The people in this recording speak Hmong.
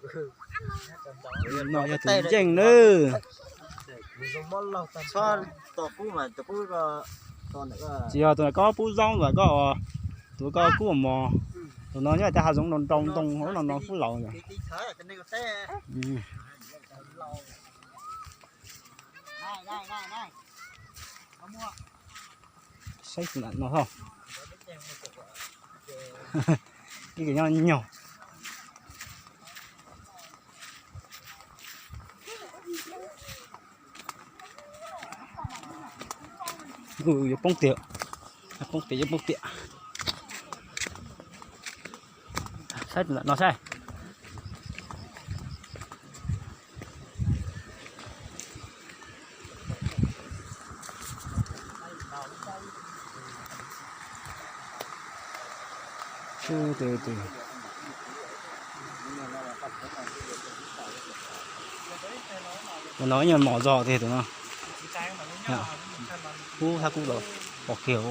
No yog tus yeej nawb. Tsis yog tus koj pub zaub ntawm koj, tus koj kub mos, tus no nyob tej hav zoov nroo nroo ntoo ub no no kub laus yom. Saib tus no, ib nyob nyog. Yuav poob tiag, poob tiag yuav poob tiag. Saib tus no saib. Tus no nyuag mos zog tiag tus no. Kub thab kub los pom kiag.